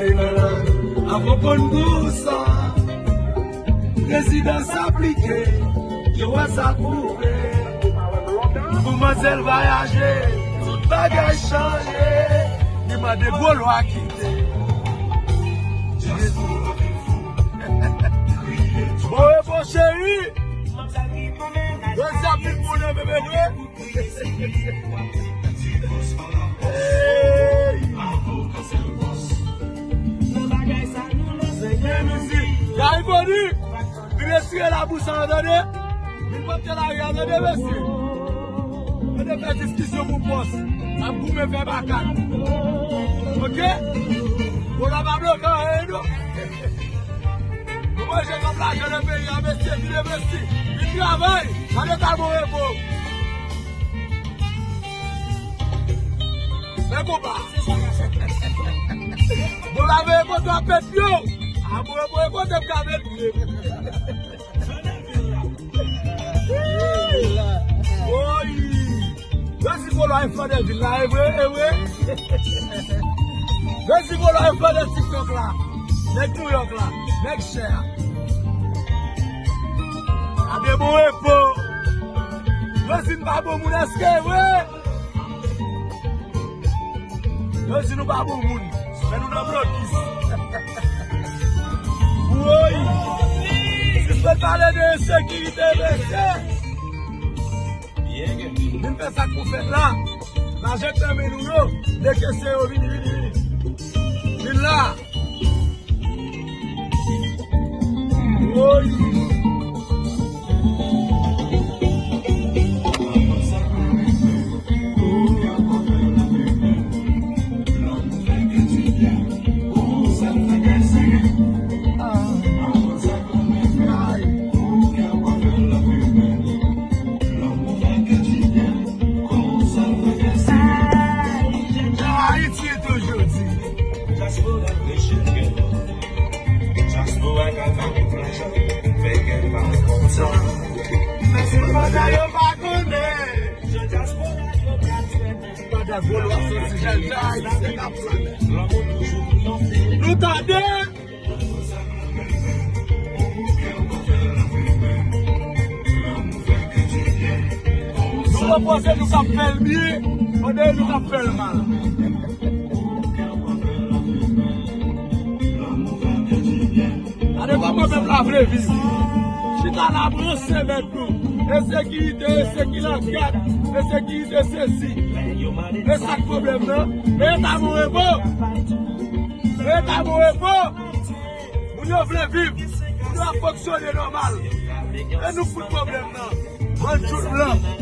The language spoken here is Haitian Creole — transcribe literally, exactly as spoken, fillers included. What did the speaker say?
Avan konn gou sa, prezidans aplike, yo wè sa pwouve. Pou manzèl vwayaje, tout bagay chanje. Li mande gwo lwa kite. Bon, e bon, cheri. Yo sa vin pou nou, bebe, vre. Hey! Gary Conille, vin retire labou sa, tande? Vin pote lari a, tande, mesye? Tande, fè diskisyon pou pòs. N ap goumen fè makak. Oke? Bon, la pa bloke anyen, non. Nou manje kòb lajan nan peyi a, mesye, vin envesti, vin travay, gade ta bon repo. Men konpa. Bon, la veye kote w ap pèt yo. A bon repo e kote m ka met pye. Woy! Resi Kolo a enflande vil la, e vre, e vre. Resi Kolo a enflande TikTok la. Nèg New York la, nèg chè a. Gade bon repo. Resi pa bon moun, èske e vre? Yo di nou pa bon moun, men nou nan blokis. Woy! Sispann pale de ensekirite, mesye! Vin fè sa k pou fèt la. Lajan k nan men nou yo, dekese yo, vini, vini, vini. Vin la. Woy! Ayiti e toujou di. Dyaspora ka fè tout lajan, fè kè pa kontan. Men se pandan yo pa konnen. Jan dyaspora yo ka fè. Pandan gwo lwa soti, jan, jan Ayisyen k ap flannen. Nou tande. Nou pwopoze nou k ap fè l byen, pandan nou k ap fè l mal. Gade kòman pèp la vle viv. Chita la branche mèt nou. Ensekirite, ensekirite lagat, ensekirite sesi. E sa k pwoblèm nan? E ta bon repo. E ta bon repo. Moun yo vle viv. Moun yo ap fonksyone nòmal. E nou fout pwoblèm nan. Bann tchoul blan.